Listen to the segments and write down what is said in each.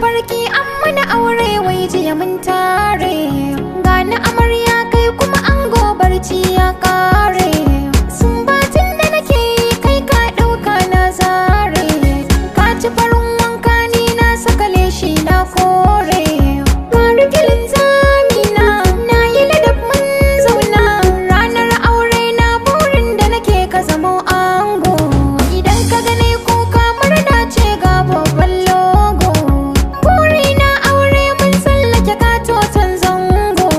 Mafarki an mana aure, wai jiya mun tare. Gani amarya, kai kuma ango, barci ya kare. Sumbatin da nake yi, kai ka ɗauka na zare. Ka ci farin wanka, ni na saka leshi na kore. Barikilin zamina na yi ladab, mun zauna. Ranar aure na, burin da nake ka zamo ango. Idan ka gane kuka, murna ce, ga babban logo. Burina aure, mun tsallake katoton zango.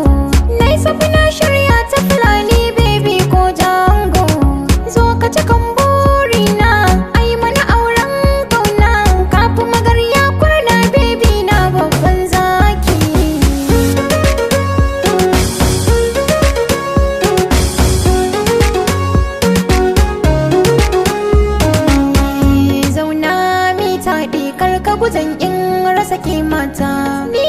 Na yi safi, na shirya ta Fulani, baby, ko jango. Zo ka cikan burina, ai mana auren kauna. Kafin magarya kurna, baby na, babban zaki. Zauna mi taɗi, kar ka guzan in rasa kimata. Ni